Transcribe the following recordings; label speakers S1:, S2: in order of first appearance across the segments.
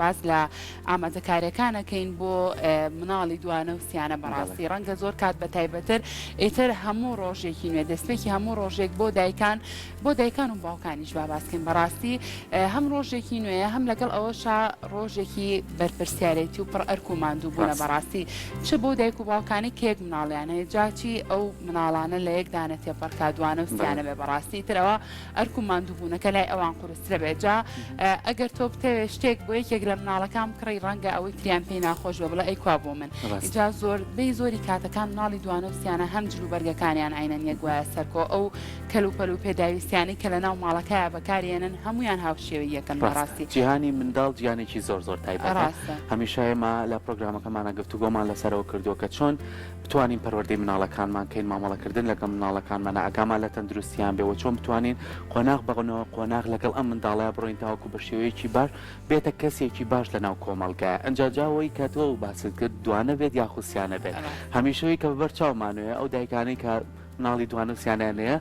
S1: باس لە ئامادەکاریەکان ئەکەین بۆ مناڵی دوانە و سیانە بەڕاستی ڕەنگە زۆر کات بە تایبەتر ئیتر هەموو ڕۆژێکی نوێ دەستپێکی هەموو ڕۆژێک بۆ دایکان بۆ دایکان و باوکانیش با باسکەین بەڕاستی هەم ڕۆژێکی نوێیە هەم لەگەڵ ئەوەشا ڕۆژێکی بەرپرسیارێتی و پڕ ئەرک و ماندووبوونە بەڕاستی چ بۆ دایک و باوکانی کە یەک مناڵیان هەیە جا چی ئەو مناڵانە لە یەک دانە تێپەڕکا دوانە و سیانە بێ بەڕاستی ترەوە ئەرک و ماندووبوونەکە لای ئەوان قورسترە بێت جا ئەگەر تۆ بتەوێت شتێک بۆ یەکێک لە مناڵەکان بکڕی ڕەنگە ئەوەی تریان پێی ناخۆش بێ بڵێ ئەی کوا بۆ من جا زۆربەی زۆری کاتەکان مناڵی دوانە و سیانە هەم جل و بەرگەکانیان عەینەن یەک وایە سەرکۆ ئەو کەلوپەل و پێداویستیانەی کە لەناو ماڵەکەیا بەکارێنن هەموویان هاوشێوەی یەکن
S2: ڕاستە
S1: بەڕاستی.
S2: جیهانی منداڵ جیهانێکی زۆر زۆر تایبەتە
S1: ڕاستە.
S2: هەمیشە ئێمە لە پرۆگرامەکەمانا گفتوگۆمان لەسەرەوە کردووە کە چۆن بتوانین پەروەردەی مناڵەکانمان کەین، مامەڵەکردن لەگەڵ مناڵەکانمانا، ئاگامان لە تەندروستیان بێ و چۆن بتوانین قۆناغ بە قۆناغ لەگەڵ ئەم منداڵەیا بڕۆین تاوەکو بە شێوەیەکی باش بێتە کەسێکی باش لەناو کۆمەڵگایا. ئنجا جا ئەوەی کە تۆ باست کرد دوانە بێت یاخود سیانە بێت هەمیشە ئەوەی کە بەبەر چاومانەوەیە ئەو دایکانەی کە مناڵی دوانە و سیانەیان هەیە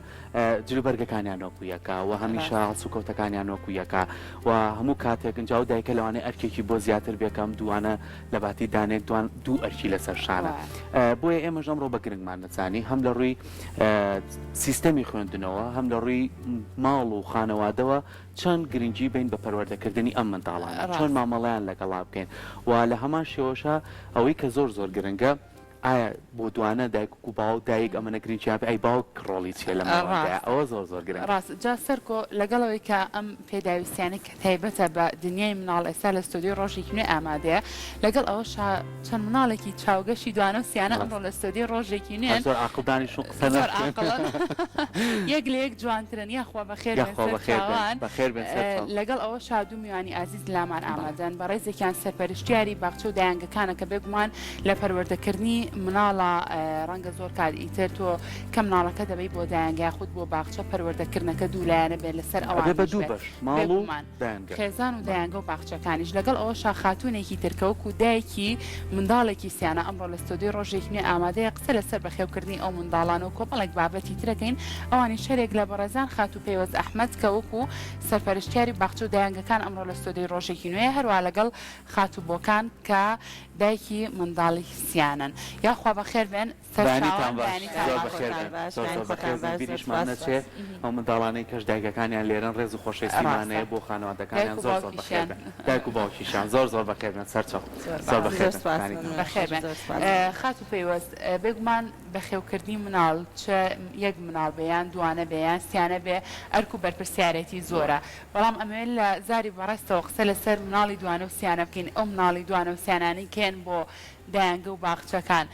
S2: جلوبەرگەکانیان وەکو یەکە و هەمیشە هەڵسوکەوتەکانیان وەکو یەکە و هەموو کاتێک ئینجا ئەو دایکە لەوانەیە ئەرکێکی بۆ زیاتر بێ کە ئەم دووانە لە باتی دانەیەک دوان دوو ئەرکی لەسەر شانە بۆیە ئێمەش ئەمڕۆ بە گرنگمان دەزانی هەم لە ڕووی سیستەمی خوێندنەوە هەم لە ڕووی ماڵ و خانەوادەوە چەند گرنگی بین بە پەروەردەکردنی ئەم منداڵانە چۆن مامەڵەیان لەگەڵا بکەین و لە هەمان شێوەشە ئەوەی کە زۆر زۆر گرنگە ئایا بۆ دوانە دایک و باوک دایک ئەمەنە گرنگیان پێ ئەی باوک ڕۆڵی چیە لەم نێوەندەیا
S1: ڕاستە
S2: ئەوە زۆر زۆر گرنگە.
S1: ڕاستە جا سەرکۆ لەگەڵ ئەوەی کە ئەم پێداویستیانەی کە تایبەتە بە دنیای مناڵ ئێستا لە ستۆدیۆی ڕۆژێکی نوێ ئامادەیە لەگەڵ ئەوەشا چەند مناڵێکی چاوگەشی دوانە و سیانە ئەمڕۆ
S2: ڕاستە
S1: لە ستۆدیۆی ڕۆژێکی
S2: هەر
S1: نوێن
S2: زۆر عاقڵ دانیشتوون قسە
S1: زۆر
S2: ناکەن.
S1: عاقڵن یەک لە یەک جوانترن یاخوا بەخێر بێن
S2: یاخوا
S1: سەر
S2: بەخێر بێن
S1: چاوان
S2: بەخێر بێن سەر چاو.
S1: لەگەڵ ئەوەشا دوو میوانی ئازیز لامان
S2: بەڵێ.
S1: ئامادەن بەڕێزێکیان سەرپەرشتیاری باخچە و دایەنگەکانە کە بێگومان لە پەروەردەکردنی مناڵە ڕەنگە زۆر کات ئیتر تۆ کە مناڵەکە دەبەی بۆ دایەنگە یاخود بۆ باخچە پەروەردەکردنەکە دوو لایەنە بێت لەسەر
S2: ئەبێ بە
S1: ئەوانیش
S2: دوو
S1: بێت
S2: بەش ماڵ و
S1: بێگومان
S2: دایەنگە.
S1: خێزان و
S2: بەڵێ.
S1: دایەنگە و باخچەکانیش لەگەڵ ئەوەشا خاتوونێکی تر کە وەکو دایکی منداڵێکی سیانە ئەمڕۆ لە ستۆدیۆی ڕۆژێکی نوێ ئامادەیە قسە لەسەر بەخێوکردنی ئەو منداڵانە و کۆمەڵێک بابەتی ترەکەین ئەوانیش هەرێک لە بەڕێزان خاتوو پەیوەست ئەحمەد کە وەکو سەرپەرشتیاری باخچە و دایەنگەکان ئەمڕۆ لە ستۆدیۆی ڕۆژێکی نوێیە هەروەها لەگەڵ خاتوو بۆکان کە دایکی منداڵی سیانەن یاخوا بەخێر بێن
S2: بەیانیتان
S1: سەرچاوان
S2: باش
S1: بەیانیتان
S2: زۆر
S1: باش.
S2: بەخێر
S3: خۆتان
S2: بێن
S3: باش
S2: زۆر
S3: بەیانی
S2: زۆر
S3: خۆتان
S2: بەخێر بن
S3: باش زۆر
S2: بیریشمان
S3: سپاس
S2: نەچێ ئەو منداڵانەی کەش دایکەکانیان لێرەن ڕێز و خۆشەویستیمان
S1: ڕاستە
S2: هەیە بۆ
S1: دایک
S2: خانەوادەکانیان
S1: و
S2: زۆر زۆر بەخێر
S1: باوکیشیان.
S2: بێن دایک و باوکیشیان زۆر زۆر بەخێر بێن سەرچاو
S1: زۆر
S2: زۆر
S1: باش.
S2: بەخێر
S3: زۆر
S2: بێن
S3: سپاس
S2: بەیانیتان
S3: مەمنون
S2: باش.
S1: بەخێر
S3: خۆش
S1: بێن
S3: زۆر سپاس.
S1: خاتوو پەیوەست بێگومان بەخێوکردنی مناڵ چ یەک مناڵ بێ یان دوانە بێ یان سیانە بێ ئەرک و بەرپرسیارێتی زۆرە بەڵام ئەمەوێت لە زاری بەڕێزتەوە قسە لەسەر مناڵی دوانە و سیانە بکەین ئەو مناڵی دوانە و سیانانەی کێن بۆ دایەنگە و باخچەکان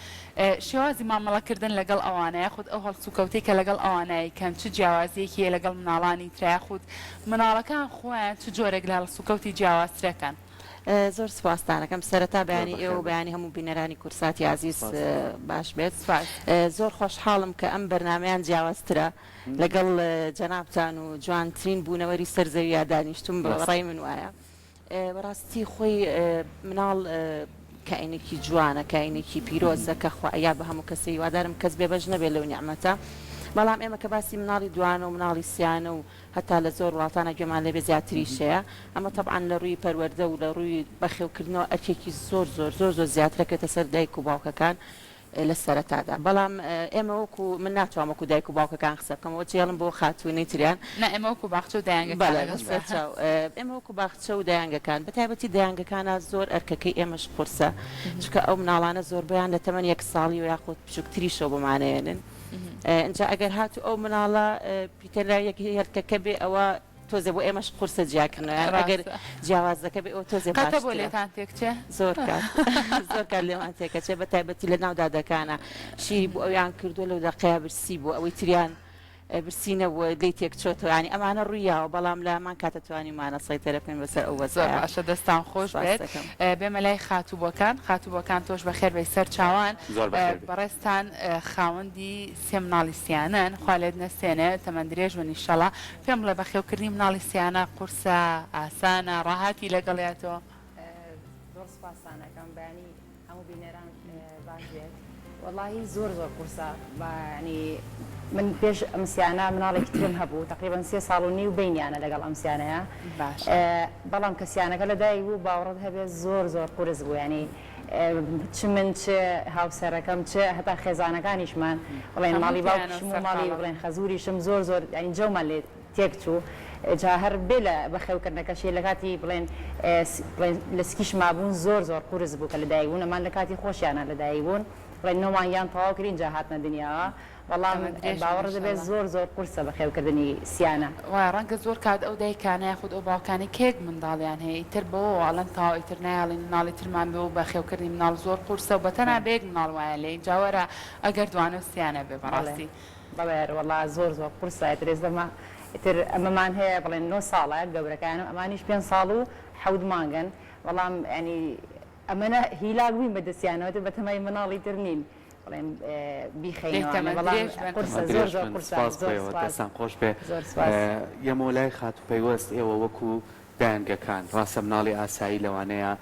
S1: شێوازی مامەڵەکردن لەگەڵ ئەوانە یاخود ئەو هەڵسوکەوتەی کە لەگەڵ ئەوانە یکەن چ جیاوازیەکی هەیە لەگەڵ مناڵانی ترا یاخود مناڵەکان خۆیان چ جۆرێک لە هەڵسوکەوتی جیاوازترەکەن؟
S3: زۆر سوپاستان ئەکەم سەرەتا
S2: زۆر
S3: بەیانی ئێوە
S2: بەخێر
S3: و
S2: بێن.
S3: بەیانی هەموو بینەرانی کوردساتی ئازیز
S2: سپاس.
S3: باش بێت
S1: سپاس.
S3: زۆر خۆشحاڵم کە ئەم بەرنامەیان جیاوازترە لەگەڵ جەنابتان و جوانترین بوونەوەری سەر زەویا دانیشتوم بە
S2: ڕاستە.
S3: ڕای من وایە بەڕاستی خۆی مناڵ کائینێکی جوانە کائینێکی پیرۆزە کە خوا ئەیا بە هەموو کەسێ هیوادارم کەس بێبەش نەبێت لەو نیعمەتە بەڵام ئێمە کە باسی مناڵی دوانە و مناڵی سیانە و هەتا لە زۆر وڵاتانا گوێمان لێبێ زیاتریش هەیە ئەمە تەبعەن لە ڕووی پەروەردە و لە ڕووی بەخێوکردنەوە ئەرکێکی زۆر زۆر زۆر زۆر زیاترە کەوێتە سەر دایک و باوکەکان لە سەرەتادا بەڵام ئێمە وەکو من ناتوانم وەکو دایک و باوکەکان قسە بکەم ئەوە جێڵم بۆ خاتوونی تریان.
S1: نا ئێمە وەکو باخچە و دایەنگەکان
S3: بەڵێ
S1: ئەگەڵ
S3: بەسەر چاو ئێمە وەکو باخچە و دایەنگەکان بە تایبەتی دایەنگەکانا زۆر ئەرکەکەی ئێمەش قورسە چونکە ئەو مناڵانە زۆربەیان لە تەمەن یەک ساڵی و یاخود بچووکتریشەوە بۆمانەیەنن ئینجا ئەگەر هاتوو ئەو مناڵە پیتەنرا یەک هێلکەکە بێ ئەوە تۆزێ بۆ ئێمەش قورسە جیاکردنەوەیان ئەگەر
S1: ڕاستە.
S3: جیاوازەکە بێ ئەوە تۆزێ
S1: قەتە بۆ
S3: باشترە.
S1: لێتان تێکچێ؟
S3: زۆر کات زۆر کات لێمان تێکەچێ بە تایبەتی لە ناو دادەکانا شیری بۆ ئەویان کردووە لەو دەقەیا برسی بووە ئەوەی تریان برسی نەبووە لێی تێکچۆتەوە یانی ئەمانە ڕووی یاوە بەڵام لە هەمان کاتە توانیومانە سەیتەرە بکەین بەسەر ئەو
S1: زۆر
S3: وەزعەیا.
S1: باشە دەستان خۆش
S3: سپاست
S1: بێت.
S3: دەکەم.
S1: بێمە لای خاتوو بۆکان خاتوو بۆکان تۆش بەخێر بێی سەر چاوان
S2: زۆر بەخێر بێی.
S1: بەڕێزتان خاوەندی سێ مناڵی سیانەن خوا لێت نەستێنێ تەمەن درێژ بن ئیشەڵا پێم بڵێ بەخێوکردنی مناڵی سیانە قورسە ئاسانە ڕاهاتی لەگەڵیا تۆ؟
S4: زۆر سوپاستان ئەکەم بەیانی هەموو بینەران باش بێت. وەڵاهی زۆر زۆر قورسە یانی من پێش ئەم سیانە مناڵێکی ترم هەبوو تەقریبەن سێ ساڵ و نیو بەینیانە لەگەڵ ئەم سیانەیە
S1: باشە
S4: بەڵام کە سیانەکە لەدایک بوو باوەڕت هەبێت زۆر زۆر قورس بوو یانی چ من چ هاوسەرەکەم چ هەتا خێزانەکانیشمان بڵێن ماڵی
S1: هەموو تیانەوە
S4: باوکیشم و ماڵی
S1: سەرقاڵە
S4: بڵێن خەزوریشم زۆر زۆر یانی جەومان لێ تێک چوو جا هەر بێ لە بەخێوکردنەکەشی لە کاتی بڵێن بڵێن لە سکیش مابوون زۆر زۆر قورس بوو کە لەدایک بوون ئەمان لە کاتی خۆشیانا لەدایک بوون بڵێن نۆ مانگیان تەواو کرد ئینجا هاتنە دنیاوە بەڵام
S1: تەمەن درێژ بن
S4: باوەڕت بێت
S1: ئینشەڵا.
S4: زۆر زۆر قورسە بەخێوکردنی سیانە.
S1: وایە ڕەنگە زۆر کات ئەو دایکانە یاخود ئەو باوکانەی کە یەک منداڵیان هەیە ئیتر بەوەوە ئەڵێن تەواو ئیتر نایەڵین مناڵی ترمان بێ و بەخێوکردنی مناڵ زۆر قورسە و بەتەنها بە یەک مناڵ وایە لێ ئینجا وەرە ئەگەر دوانە و سیانە بێ
S4: بەڵێ
S1: بەڕاستی.
S4: بەڵێ ئەروەڵا زۆر زۆر قورسە ئیتر ئێستا ئەمە ئیتر ئەمەمان هەیە بڵێن نۆ ساڵە گەورەکانم ئەمانیش پێنج ساڵ و حەوت مانگن بەڵام یانی ئەمەنە هیلاک بووین بە دەستیانەوە ئیتر بەتەمای مناڵی تر نین بڵێن
S1: دەی
S4: بیخەینەوانێ
S1: تەمەن
S4: بەڵام
S1: درێژ بن.
S4: قورسە
S2: تەمەن
S4: زۆر
S2: درێژ
S4: زۆر
S2: بن
S4: قورسە
S2: سپاس بۆ
S4: زۆر
S2: ئێوە
S4: سپاس
S2: دەستان خۆش بێ
S4: زۆر سپاس.
S2: یەمەوە لای خاتوو پەیوەست ئێوە وەکو دایەنگەکان ڕاستە مناڵی ئاسایی لەوانەیە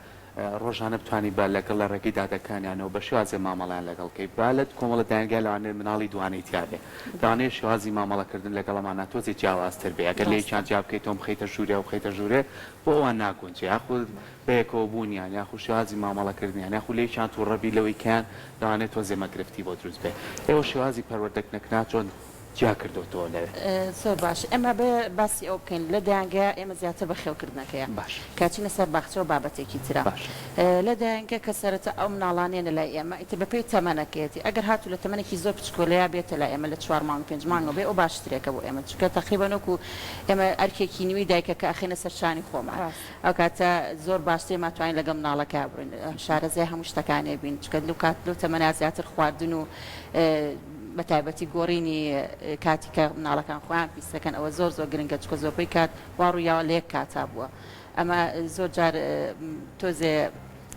S2: ڕۆژانە بتوانی بە لەگەڵ لە ڕێگەی دادەکانیانەوە بە شێوازێ مامەڵەیان لەگەڵ کەی با لە کۆمەڵە دایەنگا لەوانەیە مناڵی دوانەی تیا بێ لەوانەیە شێوازی مامەڵە کردن لەگەڵ ئەمانە تۆزێ جیاوازتر بێ ئەگەر لە
S1: ڕاستە.
S2: یەکیان جیا بکەیتەوە بخەیتە ژوورێ ئەو بخەیتە ژوورێ بۆ ئەوان ناگونجێ یاخود بەیەکەوە بوونیان یاخود شێوازی مامەڵە کردنیان یاخود لە یەکیان توڕە بی لەوەی کەیان لەوانەیە تۆزێ مەگرفتی بۆ دروست بێ ئێوە شێوازی پەروەردەکنەکنا چۆن جیا کردۆتەوە لەوێ؟
S3: زۆر باش ئێمە بێ باسی ئەوە بکەین لە دایەنگە ئێمە زیاتر بەخێوکردنەکەیە
S2: باش.
S3: کە چینە سەر باخچەوە بابەتێکی ترە
S2: باش.
S3: لە دایەنگە کە سەرەتا ئەو مناڵانەیەنە لای ئێمە ئیتر بەپێی تەمەنەکەیەتی ئەگەر هاتوو لە تەمەنێکی زۆر بچکۆلەیا بێتە لای ئێمە لە چوار مانگ پێنج مانگەوە بێ ئەو باشترێکە بۆ ئێمە چونکە تەقریبەن وەکو ئێمە ئەرکێکی نوێی دایکەکە ئەخەینە سەر شانی خۆمان
S1: ڕاستە.
S3: ئەو کاتە زۆر باشتر ئێمە ئەتوانین لەگەڵ مناڵەکەیا بڕۆین شارەزای هەموو شتەکانێ بین چونکە لەو کات لەو تەمەنە زیاتر خواردن و بەتایبەتی گۆڕینی کاتی کە مناڵەکان خۆیان پیس دەکەن ئەوە زۆر زۆر گرنگە چونکە زۆربەی کات وا ڕوویاوە لە یەک کاتا بووە ئەمە زۆر جار تۆزێ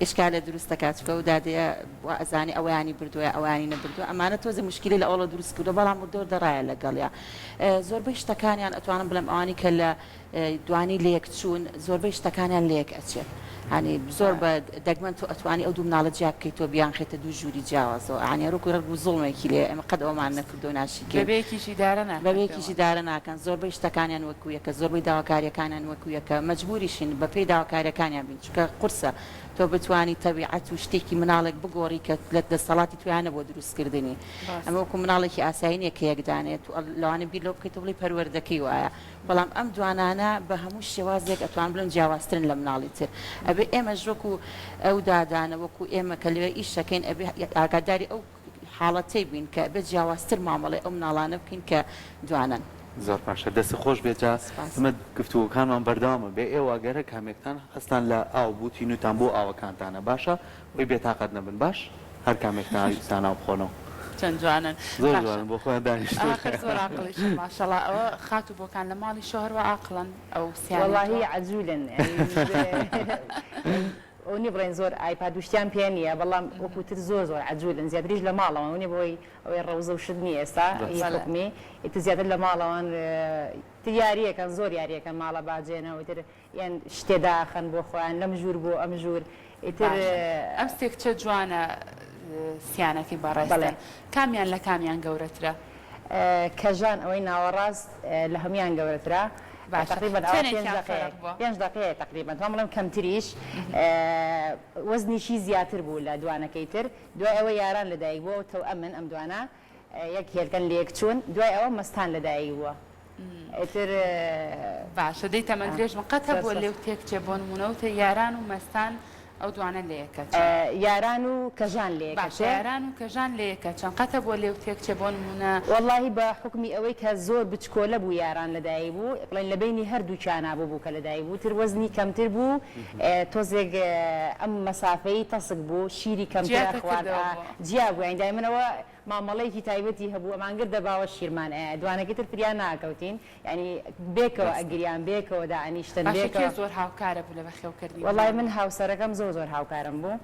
S3: ئیشکالێ دروست دەکات چونکە ئەو دادەیە وا ئەزانێ ئەوەیانی بردووە یا ئەوانی نەبردووە ئەمانە تۆزێ موشکیلەی لە ئەوڵە دروست کردووە بەڵام وردە وردە ڕایە لەگەڵیا زۆربەی شتەکانیان ئەتوانم بڵێم ئەوانی کە لە دوانی لەیەک چوون زۆربەی شتەکانیان لەیەک ئەچێت یانی زۆر بە دەگمەن تۆ ئەتوانی ئەو دوو مناڵە جیا بکەیتەوە بیانخەیتە دوو ژووری جیاوازەوە یانی هەر وەکو ڕەگ و زوڵمێکی لێیە ئێمە قەت ئەوەمان نەکردووە ناشیکەین
S1: بەبێ یەکیش ئیدارە ناکەن
S3: بەبێ یەکیش
S1: پێوە.
S3: ئیدارە ناکەن زۆربەی شتەکانیان وەکو یەکە زۆربەی داواکاریەکانیان وەکو یەکە مەجبوریشین بەپێی داواکاریەکانیان بین چونکە قورسە تۆ بتوانی تەبیعەت و شتێکی مناڵێک بگۆڕی کە لە دەسەڵاتی تۆیا نەبووە دروستکردنی ئەمە
S1: ڕاستە.
S3: وەکو مناڵێکی ئاسایی نیە کە یەک دانەیە تۆ لەوانەیە بیر لەوە بکەیتەوە بڵێی پەروەردەکەی وایە بەڵام ئەم دوانانە بە هەموو شێوازێک ئەتوانم بڵێم جیاوازترن لە مناڵی تر. ئەبێ ئێمەش وەکو ئەو دادانە، وەکو ئێمە کە لەوێ ئیش ئەکەین ئەبێ ئاگاداری ئەو حاڵەتەی بین کە ئەبێ جیاوازتر مامەڵەی ئەو مناڵانە بکەین کە دوانەن.
S2: زۆر باشە دەستت خۆش بێت جا
S3: سپاس.
S2: ئێمە گفتوگۆکانمان بەردەوامە بێ ئێوە ئەگەر هەر کامێکتان حەزتان لە ئاو بوو تینووتان بۆ ئاوەکانتانە باشە وەی بێتاقەت نەبن باش هەر کامێکتان ویستان ئاو بخۆنەوە.
S1: چەند جوانن
S2: زۆر
S1: باشە
S2: جوانن بۆ خۆیان دانیشتوون.
S1: ئاخر زۆر عاقڵیشن ماشەڵا ئەوە خاتوو بۆکان لە ماڵی شەو هەروا عاقڵن ئەو سیانەی تۆ.
S4: وەڵاهی عەجولن ئەوە نیە بڵێن زۆر ئایپاد و شتیان پێ نیە بەڵام وەکو تر زۆر زۆر عەجولن زیاتریش لە ماڵەوەن ئەوە نیە بۆی ئەوەی ڕەوزە و شت نیە ئێستا هی حوکمی ئیتر زیاتر لە ماڵەوەن ئیتر یاریەکەن زۆر یاریەکەن ماڵە باجێنەوە ئیتر یان شتێ داخەن بۆ خۆیان لەم ژوور بۆ ئەم ژوور ئیتر.
S1: باشە ئەم سێ کچە جوانە سیانەکەی
S4: بەڵێ.
S1: بەڕێزتن کامیان لە کامیان گەورەترە؟
S4: کەژان ئەوەی ناوەڕاست لە هەموویان گەورەترە
S1: باشە
S4: تەقریبەن ئەوە پێنج
S1: چەنێکیان
S4: دەقەیەک
S1: فەرق بووە؟
S4: پێنج دەقەیە تەقریبەن توام بڵێم کەمتریش وەزنیشی زیاتر بوو لە دوانەکەی تر دوای ئەوە یاران لەدایک بووە تەوئەمن ئەم دوانە یەک هێلکەن لەیەک چوون دوای ئەوە مەستان لەدایک بووە. ئیتر.
S1: باشە دەی تەمەن درێژ بن قەت
S4: زۆر
S1: هەبووە
S4: سوپاس.
S1: لێو تێک چێ بۆ نموونە وتێ یاران و مەستان ئەو دوانە لەیەکە چەن.
S4: یاران و کەژان لەیەکە
S1: باشە
S4: چێ.
S1: یاران و کەژان لەیەکە چەن قەت هەبووە لێو تێک چێ بۆ نموونە.
S4: وەڵاهی بە حوکمی ئەوەی کە زۆر بچکۆلە بوو یاران لەدایک بوو بڵێن لە بەینی هەردووکیانا بوو بوو کە لەدایک بوو تر وەزنی کەمتر بوو تۆزێک ئەم مەسافەی تەسک بوو شیری کەمتر
S1: جیاتە
S4: ئەخوارد
S1: کردەوە بۆ.
S4: جیا بوو یانی دایمەن ئەوە مامەڵەیەکی تایبەتی هەبوو ئەمانگردە باوەش شیرمان ئەیا دوانەکەی تر فریا ناکەوتین یانی بێکەوە
S2: ڕاستە.
S4: ئەگریان بێکەوە دائەنیشتن
S1: باشە کێ
S4: بێکەوە.
S1: زۆر هاوکارە بوو لە بەخێوکردنی
S4: وەڵای من
S1: مناڵ؟
S4: هاوسەرەکەم زۆر زۆر هاوکارم بوو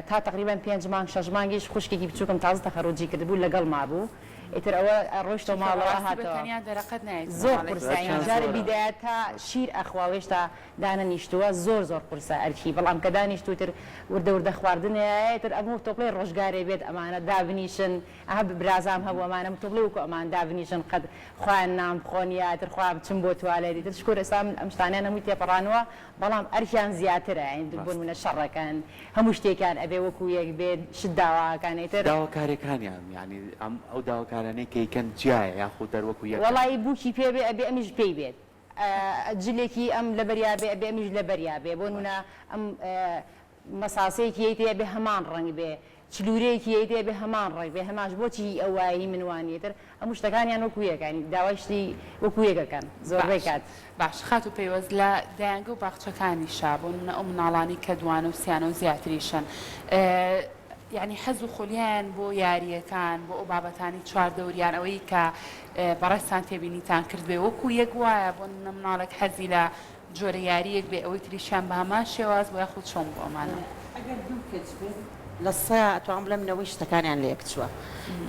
S4: تا تەقریبەن پێنج مانگ شەش مانگیش خوشکێکی بچووکم تازە تەخەروجی کردبوو لەگەڵما بوو. ئیتر ئەوە ڕۆیشتەوە
S1: چونکە
S4: ماڵەوە
S1: بەڕاستی بە
S4: هاتەوە
S1: تەنیا دەرەقەت نایەتە
S4: زۆر
S1: ماڵێکی
S4: قورسە یانی
S2: ئەرکیان
S4: جارێ
S2: زۆرە.
S4: بیدایە تا شیر ئەخوا و هێشتا دانەنیشتووە زۆر زۆر قورسە ئەرکی بەڵام کە دانیشت و ئیتر وردە وردە خواردنەیە ئیتر ئەمە تۆ بڵێی ڕۆژگارێ بێت ئەمانە دابنیشن ئەها برازام هەبوو ئەمانە تۆ بڵێی وەکو ئەمان دابنیشن قەت خۆیان نان بخۆن یا ئیتر خۆیان بچن بۆ توالێت ئیتر شکور ئێستا من ئەم شتانەیان هەمووی تێپەڕانووە بەڵام ئەرکیان زیاترە یانی بۆ
S2: ڕاستە.
S4: نموونە شەڕەکەن هەموو شتێکیان ئەبێ وەکو یەک بێت شت داواکەن ئیتر.
S2: داواکاریەکانیان یانی ئەم ئەو داواکارانەی کە ئەیکەن جیایە یاخود هەر وەکو یەکە؟
S4: وەڵایی بووکی پێ بێ ئەبێ ئەمیش پێی بێت جلێکی ئەم لەبەریا بێ ئەبێ ئەمیش لەبەریا بێ بۆ نموونە ئەم مەساسەیەکی یەیتێ ئەبێ هەمان ڕەنگ بێ چلورەیەکی یەیتێ ئەبێ هەمان ڕەنگ بێ هەماش بۆچی هی ئەو وایە هی من وا نیە ئیتر هەموو شتەکانیان وەکو یەکە یانی داوای شتی وەکو یەک ئەکەن زۆربەی
S1: باش
S4: کات.
S1: باش خاتوو پەیوەست لە دایەنگە و باخچەکانیشا بۆ نمونە ئەو مناڵانەی کە دوانە و سیانە و زیاتریشن یانی حەز و خولیایان بۆ یارییەکان بۆ ئەو بابەتانەی چواردەوریان ئەوەی کە بەڕێزتان تێبینیتان کردبێ وەکو یەک وایە بۆ نمونە مناڵێک حەزی لە جۆرە یارییەک بێ ئەوەی تریشیان بە هەمان شێواز بۆ یاخود چۆن بوو ئەمانە؟
S3: ئەگەر دوو کچ بن لە سەیا ئەتوانم بڵێم نەوەی شتەکانیان لە یەک چووە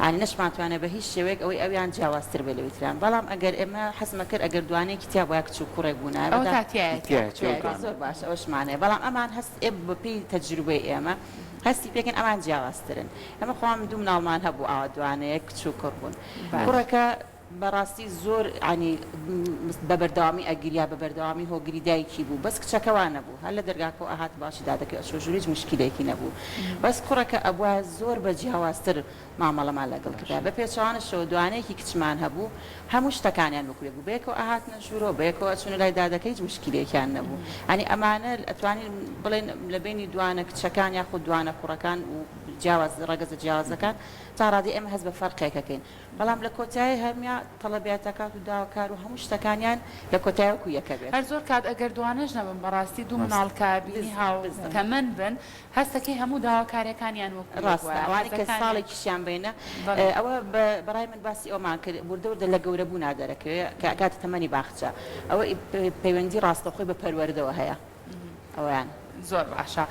S3: یانی نەشمانتوانێ بە هیچ شێوەیەک ئەوەی ئەویان جیاوازتر بێ لەوی تریان بەڵام ئەگەر ئێمە حەزمە کرد ئەگەر دوانەیەکی تیا بوایە کچ و کوڕێک بوونایە
S1: ئەوە
S3: بەدا
S1: تا تیایەتی.
S2: تیایەتی ئەو
S3: تیایەتی
S2: دوانە.
S3: زۆر باشە ئەوەشمان هەیە بەڵام ئەمان هەست ئێ بە پێی تەجروبەی ئێمە هەستی پێکەین ئەمان جیاوازترن ئێمە خۆمان دوو مناڵمان هەبوو ئاوا دوانەیەک کچ و کوڕ بوون
S1: باش.
S3: کوڕەکە بەڕاستی زۆر یانی بە بەردەوامی ئەگریا بە بەردەوامی هۆگری دایکی بوو بەس کچەکە وا نەبوو هەر لە دەرگاکەوە ئەهات باوەشی دادەکرد ئەچوە ژوورێ هیچ موشکیلەیەکی نەبوو بەس کوڕەکە ئەبوایە زۆر بە جیاوازتر مامەڵەمان لەگەڵ کردایە بە پێچەوانەشەوە دوانەیەکی کچمان هەبوو هەموو شتەکانیان وەکو یەک بوو بەیەکەوە ئەهاتنە ژوورەوە بەیەکەوە ئەچوونە لای دادەکە هیچ موشکیلەیەکیان نەبوو یانی ئەمانە ئەتوانین بڵێین لە بەینی دوانە کچەکان یاخود دوانە کوڕەکان و جیاواز ڕەگەزە جیاوازەکان تا ڕادەی ئێمە هەست بە فەرقێک ئەکەین بەڵام لە کۆتایی هەمیا تەڵەبیاتەکات و داواکار و هەموو شتەکانیان لە کۆتایی وەکو یەکە بێت.
S1: هەر زۆر کات ئەگەر دوانەش نەبن بەڕاستی دوو مناڵ کە بینی هاو تەمەن بن هەستەکەی هەموو داواکاریەکانیان وەکو یەک
S3: ڕاستە
S1: وایە
S3: ئەوانەی کە
S1: حەزەکانیان
S3: ساڵێکیشیان بەینە
S1: بەڵێ.
S3: ئەوە بەڕای من باسی ئەوەمان کرد وردە وردە لە گەورە بوونا دەرەکەوێ کە ئەگاتە تەمەنی باخچە ئەوە پەیوەندی ڕاستەوخۆی بە پەروەردەوە هەیە ئەوەیان.
S1: زۆر باشە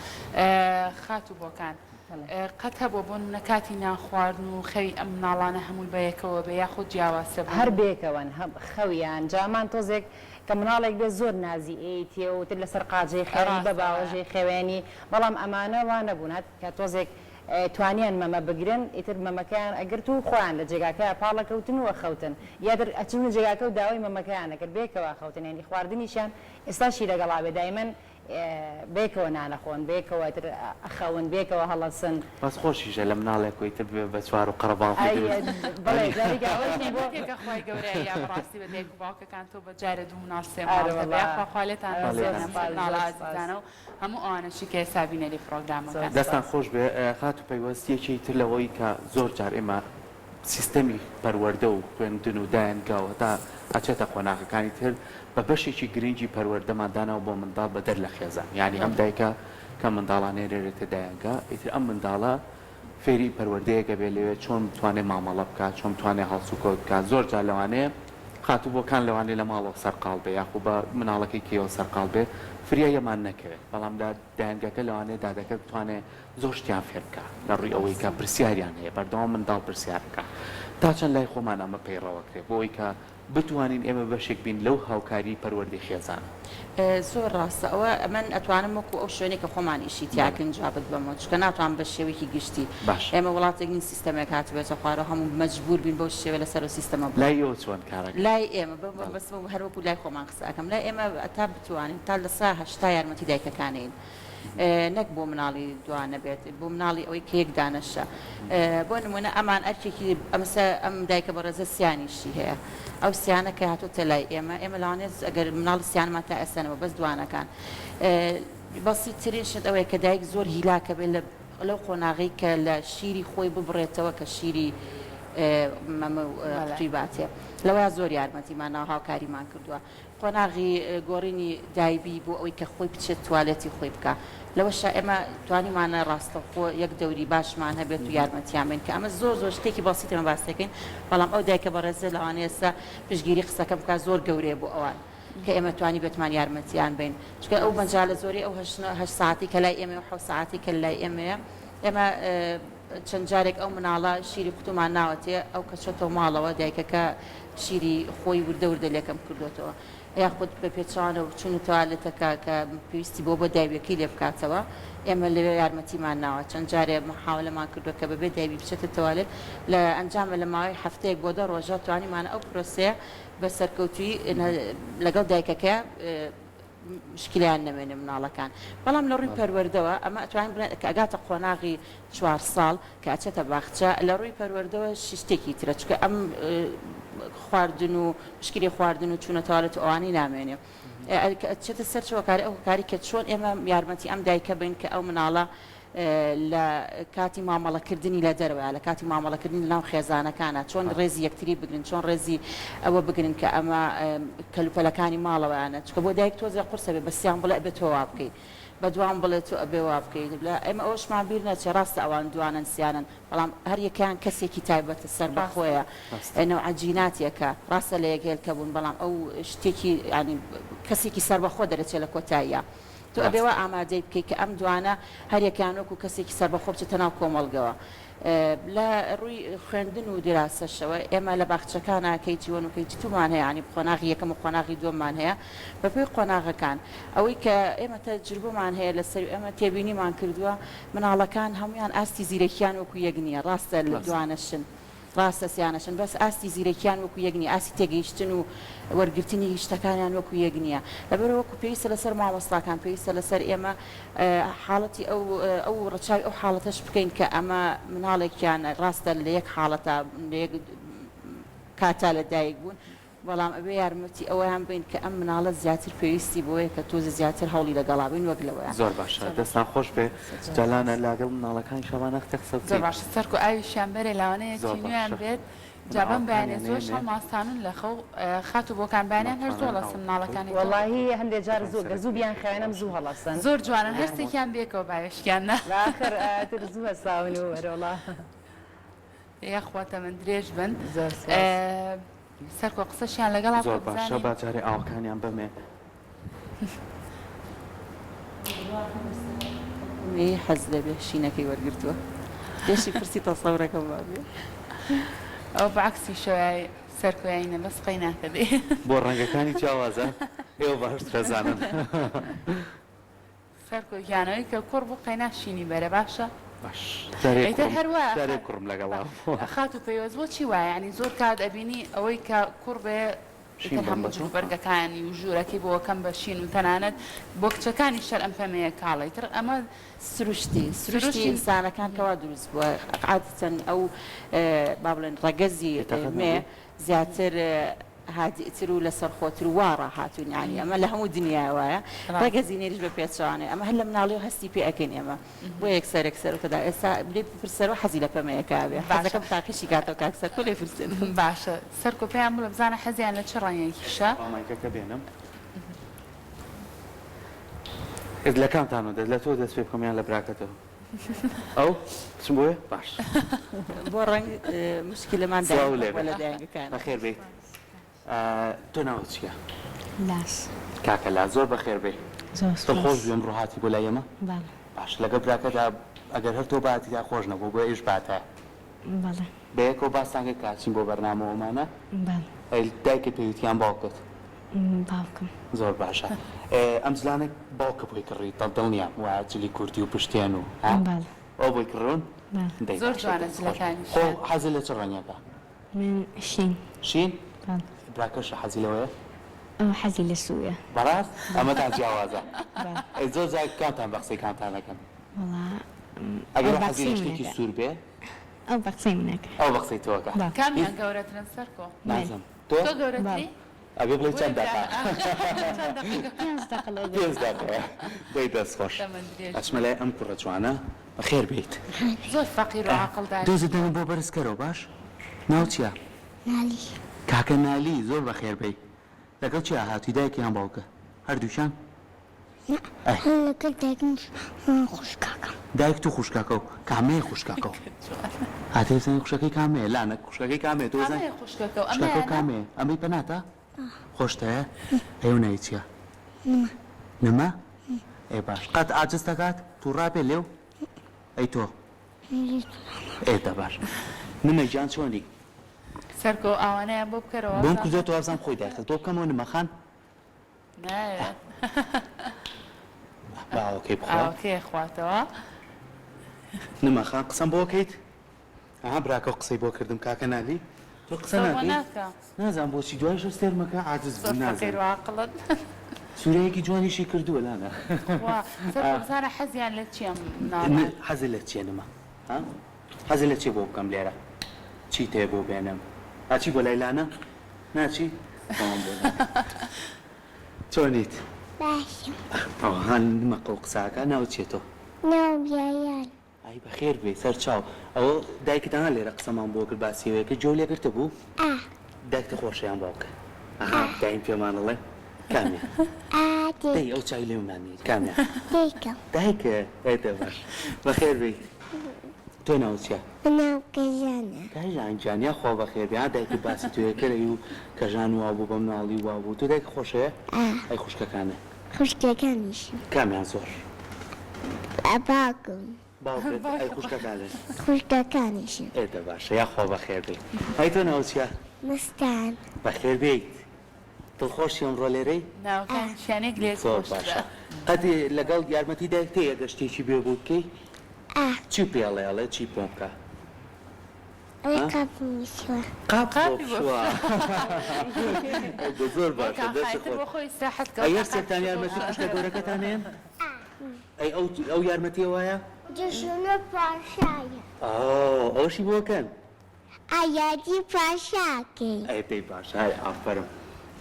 S1: خاتوو بۆکان. قەت هەبووە بۆ نمونە کاتی نان خواردن و خەوی ئەم مناڵانە هەمووی بە یەکەوە بێ یاخود جیاوازترە بۆ
S4: هەر
S1: نمونە؟
S4: بەیەکەوەن هەم خەویان جا ئەمان تۆزێک کە مناڵێک بێ زۆر نازی ئەیەیتێ و تر لەسەر قاجەی خەوێنی بە
S1: ڕاستە
S4: باوەژەی خەوێنی بەڵام ئەمانە وا نەبوون هەر کە تۆزێک توانیان مەمە بگرن ئیتر مەمەکەیان ئەگرت و خۆیان لە جێگاکەیا پاڵەکەوتن و ئەخەوتن یاتر ئەچوونە جێگاکە و داوای مەمەکەیان ئەکرد بەیەکەوە ئەخەوتن یانی خواردنیشیان ئێستاشی لەگەڵا بێ دایمەن بەیەکەوە نان ئەخۆن بەیەکەوە ئیتر ئەخەون بەیەکەوە هەڵەسن.
S2: بەس خۆشیشە لە مناڵێک و ئیتر ببێ بە چوار و قەرەباڵخی
S4: ئای
S2: دروست.
S4: بەڵێ جارێکی
S1: ئەوەش
S4: ئەوەشم بۆ
S1: نیعمەتێکە خوای گەورە یا بەڕاستی بە دایک و باوکەکان تۆ بە جارێ دوو مناڵ سێ
S4: ئارە
S1: مناڵت هەبێ
S4: وەڵا
S1: یاخوا خوا لێتان
S4: ئارە
S1: ڕازی
S4: زۆر
S1: بێت هەموو
S4: سوپاس
S1: مناڵە
S4: زۆر سوپاس.
S1: ئازیزانە و هەموو ئەوانەشی کە ئێستا بینەری
S4: زۆر
S1: پڕۆگرامەکەن.
S2: دەستان
S4: سوپاس.
S2: خۆش بێ خاتوو پەیوەست یەکێی تر لەوەی کە زۆر جار ئێمە سیستەمی پەروەردە و خوێندن و دایەنگا و هەتا ئەچێتە قۆناغەکانی تر بە بەشێکی گرنگی پەروەردەمان داناوە بۆ منداڵ بەدەر لە خێزان یانی ئەم دایکە کە منداڵە نێرێتە دایەنگا ئیتر ئەم منداڵە فێری پەروەردەیەک ئەبێ لەوێ چۆن بتوانێ مامەڵە بکات چۆن بتوانێ هەڵسوکەوت بکات زۆر جار لەوانەیە خاتوو بۆکان لەوانەیە لە ماڵەوە سەرقاڵ بێ یاخۆ بە مناڵەکەی کێوە سەرقاڵ بێ فریای ئەمان نەکەوێت بەڵام لە دایەنگەکە لەوانەیە دادەکە بتوانێ زۆر شتیان فێر بکا لە ڕووی ئەوەی کە پرسیاریان هەیە بەردەوام منداڵ پرسیار ئەکا تا چەند لای خۆمان ئەمە پەیڕەو ئەکرێ بۆ ئەوەی کە بتوانین ئێمە بەشێک بین لەو هاوکاری پەروەردەی خێزانە.
S3: زۆر ڕاستە ئەوە ئەمن ئەتوانم وەکو ئەو شوێنەی کە خۆمان ئیشی تیا
S2: بەڵێ.
S3: کەین جوابت بەمەوە چونکە ناتوانم بە شێوەیەکی گشتی
S2: باشە.
S3: ئێمە وڵاتێک نین سیستەمێک هاتبێتە خوارەوە هەموو مەجبور بین بەو شێوە لەسەر ئەو سیستەمە بڕۆین.
S2: لای ئێوە چۆن کارەکە؟
S3: لای ئێمە بە
S2: بەڵێ.
S3: بەس هەر وەکو لای خۆمان قسە ئەکەم لای ئێمە تا بتوانین تا 80% یارمەتی دایکەکانین نەک بۆ مناڵی دوانە بێت بۆ مناڵی ئەوەی کە یەک دانەشە بۆ نمونە ئەمان ئەرکێکی ئەمسە ئەم دایکە بەڕێزە سیانیشی هەیە ئەو سیانە کە هاتۆتە لای ئێمە ئێمە لەوانەیە ئەگەر مناڵی سیانمان تا ئێستا نەبوو بەس دوانەکان بەسیترین شت ئەوەیە کە دایک زۆر هیلاکە بێت لە لەو قۆناغەی کە لە شیری خۆی ببڕێتەوە کە شیری مەمە و قوتوی باتێ لەوەیا زۆر یارمەتیمان ناو هاوکاریمان کردووە قۆناغی گۆڕینی دایبی بۆ ئەوەی کە خۆی بچێت توالێتی خۆی بکا لەوەشا ئێمە توانیمانە ڕاستەوخۆ یەک دەوری باشمان هەبێت و یارمەتیان بین کە ئەمە زۆر زۆر شتێکی بەسیتە ئێمە باس دەکەین بەڵام ئەو دایکە بەڕێزە لەوانەیە ئێستا پشتگیری قسەکەم بکات زۆر گەورەیە بۆ ئەوان کە ئێمە توانی بێتمان یارمەتیان بین چونکە ئەو مەجالە زۆری ئەو هەشت سەعاتی کە لای ئێمەیە و حەوت سەعاتی کە لای ئێمەیە ئێمە. چەند جارێک ئەو مناڵە شیری قوتومان ناوەتێ ئەو کە چۆتەوە ماڵەوە دایکەکە شیری خۆی وردە وردە لێکەم کردۆتەوە یاخود بە پێچەوانەوە چوونە تەوالێتەکە کە پێویستی بۆ بۆ دایبەکەی لێ بکاتەوە ئێمە لەوێ یارمەتیمان ناوە چەند جارێ محاولەمان کردووە کە بەبێ دایبی بچێتە تەوالێت لە ئەنجامە لە ماوەی هەفتەیەک بۆ دە ڕۆژە توانیمانە ئەو پرۆسەیە بە سەرکەوتوویی لەگەڵ دایکەکە مشکیلەیان نەمێنێ مناڵەکان بەڵام لە ڕووی پەروەردەوە ئەمە ئەتوانین بڵێن کە ئەگاتە قۆناغی چوار ساڵ کە ئەچێتە باخچە لە ڕووی پەروەردەوە شتێکی ترە چونکە ئەم خواردن و مشکیلەی خواردن و چوونە تەوالێت و ئەوانەی نامێنێ کە ئەچێتە سەر چ هۆکارێ ئەو هۆکاری کە چۆن ئێمە یارمەتی ئەم دایکە بین کە ئەو مناڵە لە کاتی مامەڵەکردنی لە دەرەوەیا، لە کاتی مامەڵەکردنی لەناو خێزانەکانا چۆن ڕێزی یەکتری بگرن، چۆن ڕێزی ئەوە بگرن کە ئەمە کەلوپەلەکانی ماڵەوەیانە، چونکە بۆ دایک تۆزێ قورسە بێ بە سیان بڵێ ئەبێ تۆ وا بکەی، بە دوان بڵێ تۆ ئەبێ وا بکەی، لە ئێمە ئەوەشمان بیر نەچێ ڕاستە ئەوان دوانەن سیانەن، بەڵام هەر یەکەیان کەسێکی تایبەتە سەربەخۆیە، نەوعە جیناتێکە، ڕاستە لە یەک هێلکە بوون، بەڵام ئەو شتێکی یانی کەسێکی سەربەخۆ دەرەچێ لە کۆتاییا. تۆ ئەبێ وا ئامادەی بکەی کە ئەم دوانە هەر یەکەیان وەکو کەسێکی سەربەخۆ بچێتە ناو کۆمەڵگەوە. لە ڕووی خوێندن و دیراسەشەوە ئێمە لە باخچەکانا KG one و KG two مان هەیە یانی قۆناغی یەکەم و قۆناغی دووەممان هەیە بە پێی قۆناغەکان ئەوەی کە ئێمە تەجروبەمان هەیە لەسەری و ئێمە تێبینیمان کردووە مناڵەکان هەموویان ئاستی زیرەکیان وەکو یەک نییە ڕاستە دوانەشن ڕاستە سیانەشن بەس ئاستی زیرەکیان وەکو یەک نیە ئاستی تێگەیشتن و وەرگرتنی شتەکانیان وەکو یەک نیە لەبەرئەوە وەکو پێویستە لەسەر مامۆستاکان پێویستە لەسەر ئێمە حاڵەتی ئەو ئەو ڕەچاوی ئەو حاڵەتەش بکەین کە ئەمە مناڵێکیان ڕاستە لە یەک حاڵەتا لە یەک کاتا لە دایک بوون بەڵام ئەبێ یارمەتی ئەوەیان بەین کە ئەم مناڵە زیاتر پێویستی بەوەیە کە تۆزێ زیاتر هەوڵی لەگەڵا بەین وەک لەوەیان.
S2: زۆر باشە دەستان خۆش بێ جا لانە لاگەڵ مناڵەکانیشا با نەختێ قسە
S1: زۆر
S2: بکەین.
S1: باشە سەرکۆ ئاویشیان بەرێ لاوانەیە
S2: زۆر
S1: تینویان
S2: باشە
S1: بێت جا بەم بەیانە
S2: مناڵەکانیان
S1: زۆش
S2: نێنێ.
S1: هەڵماستانن لە خەو خاتوو بۆکان بەیانیان هەر زوو
S2: مەتوانن
S1: هەڵەسن
S2: ئاو
S1: مناڵەکانی تۆ؟
S4: وەڵاهی هەندێ جار
S2: بخۆن
S4: زوو گەر
S2: سەرت
S4: زوو
S2: بێ
S4: بیانخەوێنم
S2: باشە.
S4: زوو هەڵەسن.
S1: زۆر جوانن
S4: یان
S1: هەرسێکیان بێکەوە باوێشکیان نا.
S4: ئاخر ئەتر زوو هەساون و ئەرۆڵا.
S1: یاخوا تەمەن درێژ بن.
S4: زۆر سوپاس.
S1: سەرکۆ قسەشیان لەگەڵا بکە
S2: زۆر باشە
S1: بزانین.
S2: با جارێ ئاوەکانیان بەمێ.
S3: مێی حەز لەبێ شینەکەی وەرگرتووە لێشی پرسی تەسەورەکەم وابێ.
S1: ئەوە بە عەکسی شەوای سەرکۆیاینە بەس قەیناکە دێ.
S2: بۆ ڕەنگەکانی جیاوازە ئێوە باشتر ئەزانن.
S1: سەرکۆ گیان ئەوەی کە کوڕ بوو قەینا شینی بەرە باشە.
S2: باش جارێ
S1: ئیتر
S2: کوڕم
S1: هەر وایە
S2: جارێ
S1: خات
S2: کوڕم لەگەڵا بووە.
S1: خاتوو پەیوەست بۆچی وایە یانی زۆر کات ئەبینی ئەوەی کە کوڕ بێ
S2: شین
S1: ئیتر
S2: بم
S1: هەموو
S2: بە تۆ؟
S1: جلوبەرگەکانی و ژوورەکەی بۆ کەم بە شین و تەنانەت بۆ کچەکانیش هەر ئەم پەمەیە کاڵە ئیتر ئەمە
S3: سروشتی سروشتی
S1: سروشتی
S3: ئینسانەکان کەوا دروست بووە عادەتەن ئەو با بڵێن ڕەگەزی
S2: بێتاقەت
S3: مێ
S2: نەبووی؟
S3: زیاتر هادیئتر و لەسەرخۆتر و وا ڕاهاتوون یانی ئەمە لە هەموو دنیایە وایە
S1: ڕاستە.
S3: ڕەگەزی نێریش بە پێچەوانەیە ئەمە هەر لە مناڵیەوە هەستی پێ ئەکەین ئێمە بۆ یەکسەر یەکسەر وتەدا ئێستا لێی بپرسەرەوە حەزی لە پەمەیەکە بێ
S1: باشە.
S3: حەزەکەم تاقیشی کاتەوە کاک سەرکۆ لێی پرسێن.
S1: باشە سەرکۆ پێیان بڵێ بزانە حەزیان لە چ ڕەنگێکیشە.
S2: با مایکەکە بێنم. لە کامتانەوە دەست لە تۆ دەست پێ بکەم یان لە براکەتەوە؟ ئەو بچم بۆیە باش.
S3: بۆ ڕەنگ مشکلەمان
S2: سڵاو لێ
S3: دایەنگە
S2: بێ
S3: لە دایەنگەکانە.
S2: بەخێر بێیت تۆ ناوت چییە؟
S5: لاس.
S2: کاکە لاس زۆر بەخێر بێی.
S5: زۆر
S2: دڵخۆش
S5: سوپاس.
S2: بووی ئەمڕۆ هاتی بۆ لای ئێمە؟
S5: بەڵێ.
S2: باش لەگەڵ براکەتا ئەگەر هەر تۆ باتیتا خۆش نەبوو بۆیە ئیش باتایە.
S5: بەڵێ.
S2: بەیەکەوە باستان کرد کە ئەچین بۆ بەرنامە و ئەمانە؟
S5: بەڵێ.
S2: ئەی دایکت پێی وتی یان باوکت؟
S5: باوکم.
S2: زۆر باشە ئەم جلانە باوکە بۆی کڕی دڵنیام وایە جلی کوردی و پشتێن و ها
S5: بەڵێ.
S2: ئەو بۆی کڕیون؟
S5: بەڵێ.
S2: دەی
S1: زۆر
S2: باشە
S1: جوانە
S2: دەست خۆش.
S1: جلەکانیشیان.
S2: خۆ حەزت لە چ ڕەنگێکە؟
S5: من شین.
S2: شین؟
S5: بەڵێ.
S2: براکەشت حەزی لەوەیە؟
S5: ئەو حەزی لە سوورە.
S2: بەڕاست؟ ئەمەتان جیاوازە.
S5: بەڵێ.
S2: ئەی زۆر جار کامتان بە قسەی کامتان ئەکەن؟
S5: وەڵا
S2: ئەگەر
S5: ئەو
S2: ئەو
S5: بە
S2: حەزی لە
S5: قسەی من
S2: شتێکی
S5: ئەکا.
S2: سوور بێ؟
S5: ئەو بە قسەی من ئەکا.
S2: ئەو بە قسەی تۆ ئەکا.
S5: بەڵێ.
S1: کامیان گەورەترن سەرکۆ؟
S5: من.
S2: نازم. تۆ؟
S1: تۆ گەورەتری؟
S5: بەڵێ.
S2: ئەبێ بڵێی
S1: بۆیە
S2: چەند دەقە؟
S1: چەند دەقیقە؟
S5: پێنج دەقە لەو
S2: پێنج
S5: گەورەترە.
S2: دەقەیە. دەی دەست خۆش.
S1: تەمەن درێژ
S2: ئەچمە
S1: بن.
S2: لای ئەم کوڕە جوانە. بەخێر بێیت.
S1: زۆر فەقیر و عاقڵ
S2: دۆزت
S1: دانیشتووە.
S2: دەمم بۆ بەرز کەرەوە باش. ناوت چیە؟
S5: نالی.
S2: کاکە نالی زۆر بەخێر بێی. لەگەڵ کێ هاتووی دایک یان باوکە؟ هەردووکیان؟
S5: نا
S2: ئەی.
S5: هەر لەگەڵ دایکم و خوشکەکەم.
S2: دایکت و خوشکەکەو کامەیە خوشکەکەو؟ هاتێ بزانین خوشکەکەی کامەیە لانە خوشکەکەی کامەیە تۆ بزانین
S1: کامەیە خوشکەکەو
S2: خوشکەکەو
S1: ئەمەیانە؟
S2: کامەیە ئەمەی پەناتە خۆشتەیە ئەی ئەو ناوی چیە؟
S5: نمە.
S2: نمە؟ ئێ باش قەت عاجزت ئەکات توڕابێ لێو؟ ئەی تۆ؟
S6: ئێ دە باش نمە گیان چۆنی؟
S1: سەرکۆ ئاوانەیان بۆ بکەرەوە
S6: بۆم کردۆتەوە وابزانم خۆی دایخست بۆ بکەمەوە نمە خان؟
S1: نایەوێت.
S6: با ئاوەکەی بخوا.
S1: ئاوەکەی ئەخواتەوە.
S6: نمە خان قسەم بۆ کەیت؟ ئەها براکەو قسەی بۆ کردم کاکە نالی تۆ قسە ناکەی؟ نازانم بۆچی دوای شەو سێرمەکە عاجز بوو نازانم. زۆر فەقیر
S1: و عاقڵن.
S6: سورەیەکی جوانیشی کردووە لانە.
S1: خوا سەرکۆ بزانە حەزیان لە چیە مناڵان.
S6: حەزت لە چیە نمە ها حەزت لە چیە بۆ بکەم لێرە چیت هەیە بۆ بێنم ئەچی بۆ لای لانە ناچی تەمام بۆ لانە چۆنیت؟
S5: باشم.
S6: ئەوها نمە قەو قساکە ناوت چیە تۆ؟
S5: ناوم یایان.
S6: ئای بەخێر بێی سەرچاو. ئەوە دایکت ئەها لێرە قسەمان بۆ کرد باسی ئەوەی کرد گوێو لێ گرتبوو؟
S5: ئا.
S6: دایکت خۆشە یان باوکت؟ ئەها دایم پێمان ئەڵێ کامیان؟
S5: ئا دەی.
S6: دەی ئەو چاوی لێمان نیت کامیان؟
S5: دایکم.
S6: دایکت؟ ئێ دە باش بەخێر بێیت. تۆ ناوت چیە؟
S5: من ناوم کەژانە.
S6: کەژان گیان یاخوا بەخێر بێی ها دایکت باسی تۆی کرد ئەی و کەژان وابوو بە مناڵی وابوو تۆ دایکت خۆشەوێ؟
S5: ئا.
S6: ئەی خوشکەکانت؟
S5: خوشکەکانیشم.
S6: کامیان زۆر؟
S5: باوکم.
S6: باوکت ئەی خوشکەکانت؟
S5: خوشکەکانیشم.
S6: ئێ دە باشە یاخوا بەخێر بێیت. ئەی تۆ ناوت چیە؟
S5: مستان.
S6: بەخێر بێیت. دڵخۆشی ئەمڕۆ لێرەی؟
S1: ناوەکانیشیان یەک لە یەک
S6: زۆر
S1: خۆشترە.
S6: باشە. قەت لەگەڵ یارمەتی دایک تێی ئەگەر شتێکی بێ بۆ بکەی؟
S5: ئا.
S6: چی پێ ئەڵێ ئەڵێ چی بۆم بکە؟
S5: ئەوەی قاپم بشوە.
S6: قاپ بۆ
S1: قاپی بۆ
S6: بشوە.
S1: بشوە.
S6: زۆر باشە
S1: کاک
S6: دەستت
S1: خاتر
S6: خۆش.
S1: بۆ خۆی ئیسراحەت کە
S6: ئەی
S1: کاک
S6: هەرسێکتان
S1: خاتر
S6: یارمەتی
S1: بۆ
S6: خوشکە گەورەکەتان ئەیەن؟ ئەی ئەو ئەو یارمەتیە وایە؟
S5: جشنە پاشایە.
S6: ئۆ ئەوەشی بۆ کەن؟
S5: ئا یاری پاشاکەی.
S6: ئەی پێی باشە هەر ئافەرم.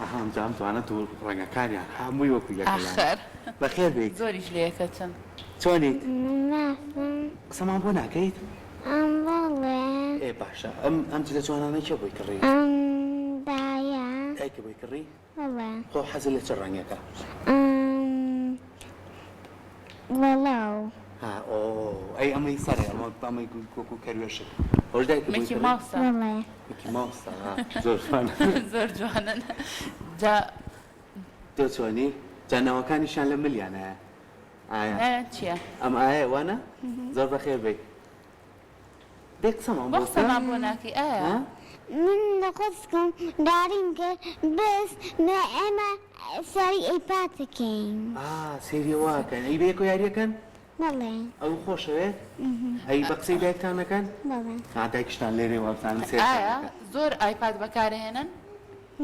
S6: ئەها ئەمجا ئەم دوانە دوو ڕەنگەکانیان هەمووی وەکو یەکە لانە.
S1: ئاخر
S6: بەخێر بێیت.
S1: زۆریش لە یەکەچن.
S6: چۆنیت؟
S5: باشم.
S6: قسەمان بۆ ناکەیت؟
S5: ئەم بەڵێ.
S6: ئێ باشە ئەم ئەم جلە جوانانەی کێ بۆی کڕی؟
S5: ئەم دایە.
S6: دایکە بۆی کڕی؟
S5: بەڵێ.
S6: خۆ حەزت لە چ ڕەنگێکە؟
S5: ئەم وەڵاو.
S6: ها ئۆ ئەی ئەمەی سەرێ ئەمە ئەمەی وەکو کەروێشک ئەوەش دایکە بۆی
S1: میکی
S6: کڕی؟
S1: ماوسە.
S5: بەڵێ.
S6: میکی ماوسە ها زۆر جوانە.
S1: زۆر جوانن جا.
S6: تۆ چۆنی؟ جا ناوەکانیشیان لە ملیانایە. ئایا.
S1: ناویان چییە؟
S6: ئەم ئایە وانە؟ زۆر بەخێر بێی. دەی قسەمان
S1: بۆ
S6: بۆ بکە.
S1: قسەمان بۆ ناکەی ئایا؟
S6: ها؟
S5: من لە خۆسکم داریم کرد بەس ئێمە سەیری ئەیپاد دەکەین.
S6: ئا سەیری ئەوە ئەکەن. ئەی بەیەکەوە یاری ئەکەن؟
S5: بەڵێ.
S6: ئەو خۆشەوێت؟ ئەی بە قسەی دایکتان ئەکەن؟
S5: بەڵێ.
S6: ها دایکشتان لێرەیە وابزانم سەیرتان
S1: ئایا
S6: ئەکات.
S1: زۆر ئایپاد بەکارئەهێنن؟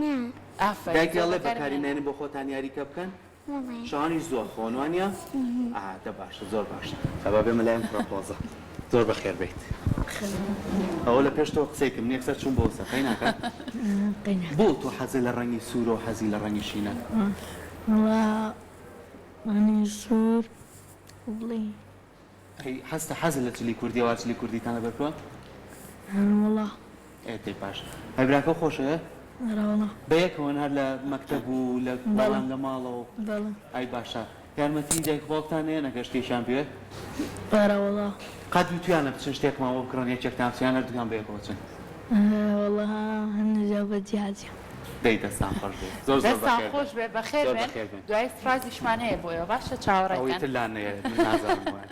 S5: نا.
S1: ئافەرین
S6: دایکی
S1: زۆر
S6: ئەڵێ
S1: بەکاری
S6: بەکاری
S1: مەهێنن.
S6: نەهێنن بۆ خۆتان یاریکە بکەن؟ شەوانیش زوو ئەخۆن وانیە؟ ئا دە باشە زۆر باشە جا با بێمە لای ئەم کوڕە قۆزە زۆر بەخێر بێیت ئەوە لە پێش تۆ قسەی کردم یەکسەر چووم بۆ ئەوسا قەیناکە بۆ تۆ حەزت لە ڕەنگی سوورە و حەزی لە ڕەنگی شینە؟
S7: وەڵا ڕەنگی سوور بڵێ
S6: ئەی حەزتە حەزت لە جلی کوردیە وا جلی کوردیتان لەبەر کردوە؟
S7: وەڵا.
S6: ئێ دەی باشە ئەی براکەو خۆشەوێ؟
S7: ئەرە وەڵا.
S6: بەیەکەوەن هەر لە مەکتەب و لە بەڵام لە ماڵەوە؟
S7: بەڵێ.
S6: ئەی باشە یارمەتی دایک و باوکتان ئەیەن ئەگەر شتێکیان بوێ؟
S7: ئەرە وەڵا.
S6: قەت وتویانە بچن شتێکمان بۆ بکڕن یەکێکتان بچن یان هەردووکیان بەیەکەوە چن؟
S7: وەڵا هەندێ جار بە جیا جیا.
S2: دەی دەستان خۆش بێ زۆر زۆر
S1: دەستان
S2: بەخێر
S1: خۆش
S2: بێن
S1: بێ بەخێر
S2: زۆر
S1: بێن
S2: بەخێر بێن
S1: دوای سپرازیشمان هەیە بۆ ئێوە باشە چاوەڕێ
S2: ئەوەی
S1: کەن
S2: تر لا نەیە من نازانم وایە.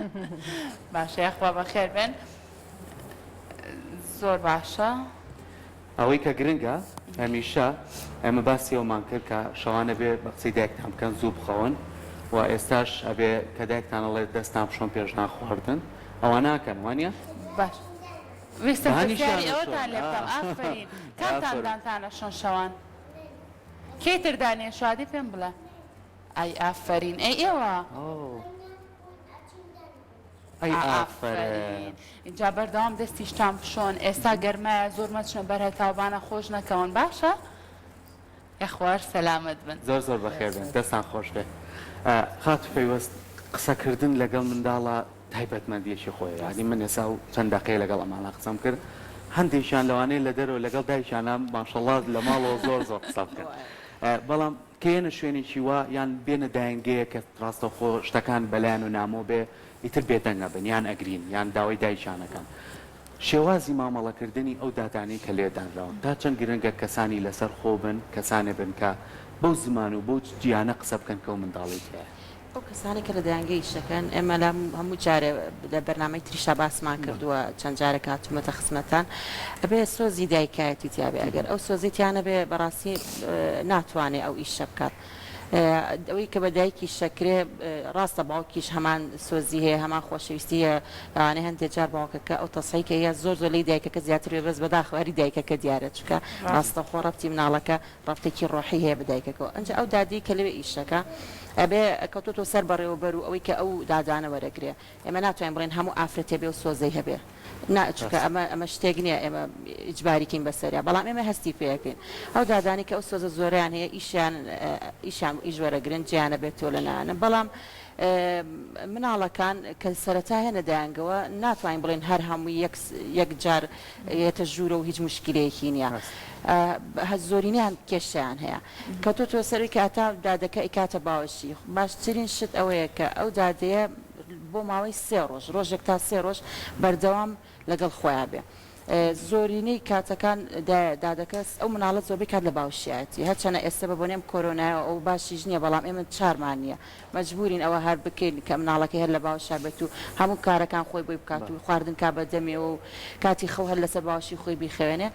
S1: باشە یاخوا بەخێر بێن زۆر باشە.
S2: ئەوەی کە گرنگە هەمیشە ئێمە باسی ئەومان کرد کە شەوان ئەبێ بە قسەی دایکتان بکەن زوو بخەون و ئێستاش ئەبێ کە دایکتان ئەڵێ دەستان بشۆن پێش نان خواردن ئەوە ناکەن وانیە؟
S1: باش ویستم
S2: دانیشیان
S1: پرسیاری ئەوەتان
S2: ئەشۆن
S1: لێ بکەم
S2: ئا
S1: ئافەرین کامتان
S2: ئافەرم.
S1: دانتان ئەشۆن شەوان کێی تر دانیە شادی پێم بڵێ ئای ئافەرین ئەی ئێوە
S2: ئەی
S1: ئافەرین ئینجا بەردەوام دەستیشتان بشۆن ئێستا گەرمایە زۆر مەچنە بەر هەتاوبانە خۆش نەکەون باشە یاخوا هەر سەلامەت بن.
S2: زۆر زۆر بەخێر بێن دەستان خۆش بێ خاتوو پەیوەست قسەکردن لەگەڵ منداڵا تایبەتمەندیەکی خۆیە یانی من ئێسا و چەند دەقەیە لەگەڵ ئەمانە قسەم کرد هەندێکیان لەوانەیە لە دەرەوە لەگەڵ دایکیانە ماشەڵا لە ماڵەوە زۆر زۆر قسە بکەن بەڵام کە یەنە شوێنێکی وا یان بێنە دایەنگەیە کە ڕاستەوخۆ شتەکان بەلایان و نامۆ بێ ئیتر بێدەنگ ئەبن یان ئەگرین یان داوای دایکیان ئەکەن شێوازی مامەڵەکردنی ئەو دادانەی کە لێ دانراون تا چەند گرنگە کەسانی لەسەر خۆ بن کەسانێ بن کە بەو زمان و بەو جیانە قسە بکەن کە ئەو منداڵەی تیایە.
S3: ئەو کەسانەی کە لە دایەنگە ئیش دەکەن، ئێمە لە هەموو جارێ لە بەرنامەی تریشا باسمان کردووە، چەند جارێک هاتوومەتە خزمەتتان، ئەبێ سۆزی دایکایەتی تیابێ، ئەگەر ئەو سۆزەی تیا نەبێ بەڕاستی ناتوانێ ئەو ئیشە بکات. ئەوەی کە بە دایکیش ئەکرێ ڕاستە باوکیش هەمان سۆزی هەیە، هەمان خۆشەویستی هەیە، لەوانەیە هەندێ جار باوکەکە ئەو تەسعی کە هەیە زۆر زۆر لەی دایکەکە زیاتر بێ، بەس بەداخەوە هەری دایکەکە دیارە، چونکە ڕاستەوخۆ ڕەبتی مناڵەکە ڕەبتێکی ڕۆحی هەیە بە دایکەکەوە ئەنجا ئەو دادەی کە لەوێ ئیشەکا ئەبێ کەوتۆتەوە سەر بەڕێوەبەر و ئەوەی کە ئەو دادانە وەرەگرێ ئێمە ناتوانین بڵێین هەموو ئافرەتێ بێ و سۆزەی هەبێ نا چونکە ئەمە ئەمە شتێک نییە ئێمە ئیجباری کەین بەسەریا بەڵام ئێمە هەستی پێ ئەکەین ئەو دادانەی کە ئەو سۆزە زۆرەیان هەیە ئیشیان ئیشیان ئیش وەرەگرن جێیان ئەبێتەوە لە نایانە بەڵام مناڵەکان کە سەرەتا هێنە دایەنگەوە ناتوانین بڵێین هەر هەمووی یەک یەک جار یەتە ژوورە و هیچ موشکیلەیەکی نیە هە زۆرینەیان کێشەیان هەیە کەوتۆتەوە سەروی کە هەتا دادەکە ئەیکاتە باوەشی باشترین شت ئەوەیە کە ئەو دادەیە بۆ ماوەی سێ ڕۆژ ڕۆژێک تا سێ ڕۆژ بەردەوام لەگەڵ خۆیا بێ زۆرینەی کاتەکان دادەکە ئەو مناڵە زۆربەی کات لە باوشیایەتی هەرچەنە ئێستا بە بۆنەی ئەم کۆرۆنایەوە ئەو باشیش نییە بەڵام ئێمە چارمان نییە مەجبورین ئەوە هەر بکەین کە مناڵەکەی هەر لە باوەشا بێت و هەموو کارەکان خۆی بۆی بکات و خواردن کا بە دەمیەوە و کاتی خەو هەر لەسەر باوەشی خۆی بیخەوێنێ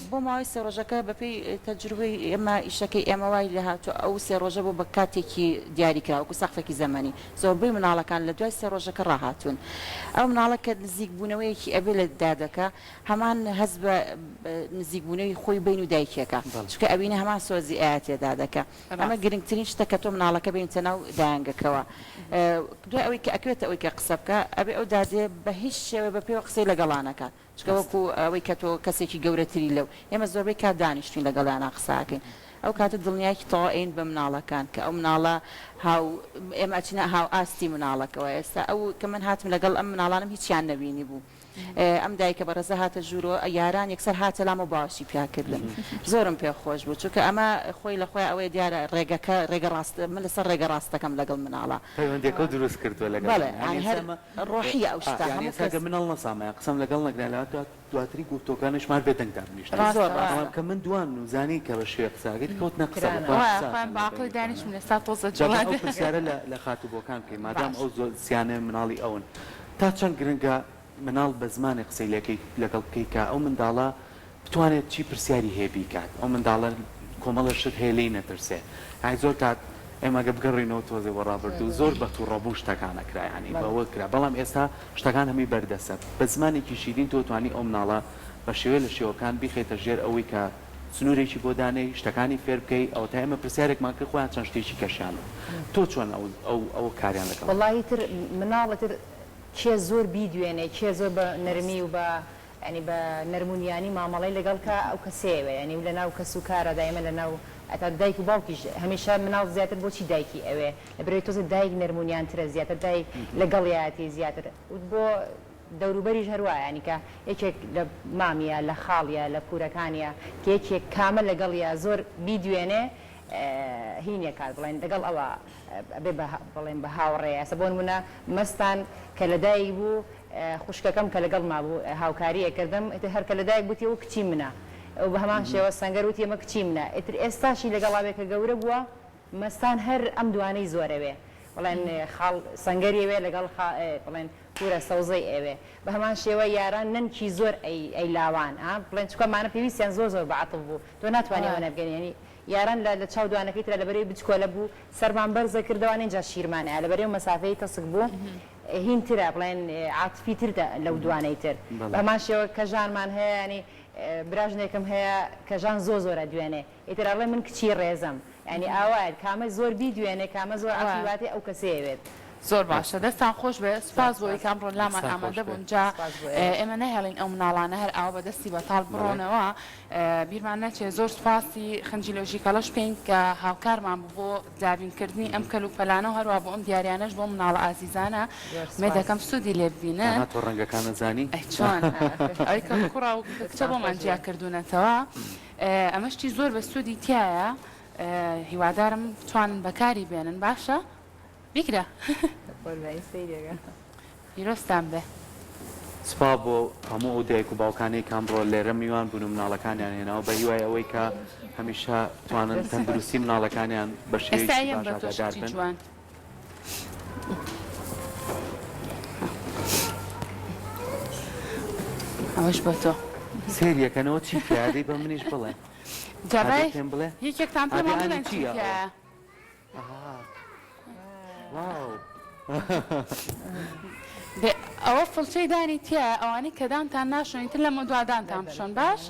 S3: بۆ ماوەی سێ ڕۆژەکە بەپێی تەجروبەی ئێمە ئیشەکەی ئێمە وای لێهاتووە ئەو سێ ڕۆژە بۆ بە کاتێکی دیاریکراو وەکو سەقفێکی زەمەنی زۆربەی مناڵەکان لە دوای سێ ڕۆژەکە ڕاهاتوون ئەو مناڵە کە نزیک بوونەوەیەکی ئەبێ لە دادەکە هەمان هەست بە نزیک بوونەوەی خۆی بین و دایکیەکە چونکە ئەبینێ هەمان سۆزی ئەیاتێ دادەکە ئەمە گرنگترین شتە کە تۆ مناڵەکە بێنیتە ناو دایەنگەکەوە دوای ئەوەی کە ئەکەوێتە ئەوەی کە قسە بکا ئەبێ ئەو دادەیە بە هیچ شێوەیە بە پێوە قسەی لەگەڵا نەکات چونکە وەکو ئەوەی کە تۆ کەسێکی گەورەتری لەو ئێمە زۆربەی کات دانیشتوین لەگەڵیانا قسە ئەکەین ئەو کاتە دڵنیایەکی تەواو ئەین بە مناڵەکان کە ئەو مناڵە هاو ئێمە ئەچینە هاو ئاستی مناڵەکەوە ئێستا ئەو کە من هاتم لەگەڵ ئەم مناڵانم هیچیان نەبینی بوو ئەم دایکە بەڕێزە هاتە ژوورەوە یاران یەکسەر هاتە لام و باوەشی پیا کردم زۆرم پێ خۆش بوو چونکە ئەمە خۆی لە خۆی ئەوەیە دیارە ڕێگەکە ڕێگە ڕاست من لەسەر ڕێگە ڕاستەکەم لەگەڵ مناڵە
S2: پەیوەندیەکەو دروست کردووە لەگەڵ
S3: بەڵێ
S2: یانی
S3: یانی هەر
S2: ئێستا ئەمە
S3: ڕۆحیە ئەو
S2: ئا
S3: شتە
S2: یانی
S3: هەموو
S2: ئێستا
S3: کەس
S2: گەر مناڵ نەسامایە قسەم لەگەڵ نەکرا لە دواتری گفتۆکانیشمان هەر بێدەنگ دابنیشتین
S3: زۆر
S1: ڕاستە
S3: ڕاستە.
S2: بەڵام کە من دوان و زانی کە بە شێوەیەک قسە ئەکەیت کەوتنە قسە بە
S4: کرانەوە.
S2: خۆیان
S1: وایە
S2: قسە
S1: خۆیان
S2: ئەکەن
S1: بە
S2: لە
S1: عەقڵی
S2: بەینی
S1: دانیشم
S2: خۆیان
S1: ئێستا تۆزە
S2: جا با
S1: جوڵا
S2: ئەو پرسیارە لە لە خاتوو بۆکان بکەین مادام
S1: باش
S2: ئەو زۆ سیانە مناڵی ئەون تا چەند گرنگە مناڵ بە زمانێک قسەی لەکەی لەگەڵ بکەی کە ئەو منداڵە بتوانێت چی پرسیاری هەیە بیکات ئەو منداڵە کۆمەڵە شت هەیە لێی نەترسێ یانی زۆر کات ئێمە گەر بگەڕێینەوە تۆزێ بۆ ڕابردوو زۆر بە توڕەبوو شتەکان ئەکرا یانی بەوە کرا بەڵام ئێستا شتەکان هەمووی بەردەستە بە زمانێکی شیرین تۆ توانی ئەو مناڵە بە شێوەیە لە شێوەکان بیخەیتە ژێر ئەوەی کە سنوورێکی بۆ دانێی شتەکانی فێر بکەی ئەوەتا ئێمە پرسیارێکمان کرد خۆیان چەند شتێکی کەشیان وت تۆ چۆن ئەو ئەو ئەو کاریان لەگەڵ
S4: وەڵاهی تر مناڵ ئیتر کێ زۆر بیدوێنێ کێ زۆر بە نەرمی و بە یانی بە نەرم و نیانی مامەڵەی لەگەڵ کا ئەو کەسەیەوە یانی و لەناو کەس و کارا دایمە لەناو هەتا دایک و باوکیش هەمیشە مناڵ زیاتر بۆچی دایکی ئەوێ لەبەرئەوەی تۆزێ دایک نەرم و نیانترە زیاتر دایک لەگەڵیایەتی زیاتر بۆ دەوروبەریش هەر وایە یانی کە یەکێک لە مامیا لە خاڵیا لە پورەکانیا کە یەکێک کامە لەگەڵیا زۆر بیدوێنێ هینێ کات بڵێن لەگەڵ ئەوە ئەبێ بە بڵێن بە هاوڕێ ئێستا بۆ نمونە مەستان کە لەدایک بوو خوشکەکەم کە لەگەڵما بوو هاوکاری ئەکردم ئیتر هەر کە لەدایک بووتی ئەوە کچی منە و بە هەمان شێوە سەنگەر وتی ئەمە کچی منە ئیتر ئێستاشی لەگەڵا بێ کە گەورە بووە مەستان هەر ئەم دوانەی زۆر ئەوێ بڵێن خاڵ سەنگەری ئەوێ لەگەڵ خا بڵێن پورە سەوزەی ئەوێ بە هەمان شێوە یاران نەنکی زۆر ئەی ئەی لاوان ئا بڵێن چونکە ئەمانە پێویستیان زۆر زۆر بە عەتف بوو تۆ ناتوانی ئەوەنە بگەنی یانی یاران لە لە چاو دوانەکەی ترا لەبەرەی بچکۆلە بوو سەرمان بەرزە کردەوە ئینجا شیرمان ئەیا لەبەرەی مەسافەی تەسک بوو هین ترە بڵێن عاتفی تر لەو دوانەی تر بە هەمان شێوە کەژانمان هەیە یانی براژنێکم هەیە کەژان زۆر زۆر ئەدوێنێ ئیتر ئەڵێ من کچی ڕێزم یانی ئاوایە کامە زۆر بیدوێنێ کامە زۆر عەقڵی باتێ ئەو کەسەیە بێت.
S1: زۆر باشە دەستان خۆش بێ سوپاس بۆ ئەوەی کە ئەمڕۆ لامان ئامادە بوون جا ئێمە نەهێڵین ئەو مناڵانە هەر ئاوا بە دەستی بەتاڵ بڕۆنەوە بیرمان نەچێ زۆر سوپاسی خنجیلۆژی کەڵەش بکەین کە هاوکارمان بوو بۆ دابین کردنی ئەم کەل و پەلانە و هەروە بۆ ئەم دیاریانەش بۆ مناڵە ئازیزانە ئومێد دەکەم سوودی لێ ببینن.
S2: دانا تۆ ڕەنگەکان ئەزانی؟
S1: ئەی چۆن ئەوەی کە کوڕە و کچە بۆمان جیا کردوونەتەوە ئەمە شتی زۆر بە سوودی تیایە هیوادارم بتوانن بەکاری بێنن باشە بیگرە پیرۆزتان بێ.
S2: سوپا بۆ هەموو ئەو دایک و باوکانەی کە ئەمڕۆ لێرە میوان بوون و مناڵەکانیان هێناوە بە هیوای ئەوەی کە هەمیشە بتوانن تەندروستی مناڵەکانیان بە
S1: ئێستا
S2: شێوەیەکی
S1: یەم
S2: باش
S1: بە تۆ
S2: ئاگادار
S1: شتی
S2: بن.
S1: جوان. ئەوەش بۆ تۆ.
S2: سەیریەکەنەوە چی تیایە دەی بە منیش بڵێ.
S1: جا
S2: ئادەی
S1: بای
S2: پێم بڵێ.
S1: یەکێکتان
S2: ئادەی
S1: پێمان
S2: ئانی
S1: بڵێن چی
S2: چییە ئەوە؟
S1: تیایە.
S2: ئەها واو.
S1: دێ ئەوە فڵچەی دانی تیایە ئەوانەی کە دانتان ناشۆن ئیتر لەمە دوا دانتان بشۆن باش.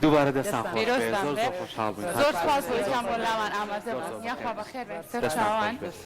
S2: دووبارە دەستان خۆش بێ
S1: پیرۆزتان
S2: زۆر
S1: بێ
S2: زۆر خۆشحاڵ بووین
S1: زۆر
S2: خاک
S1: سوپاس بۆ
S2: زۆر
S1: ئیتان
S2: زۆر
S1: بۆ لامان ئامادە
S2: زۆر
S1: بوون
S2: زۆر
S1: یاخوا
S2: بەخێر
S1: بەخێر بێن سەر
S2: دەستان
S1: چاوان.
S2: خۆش بێت.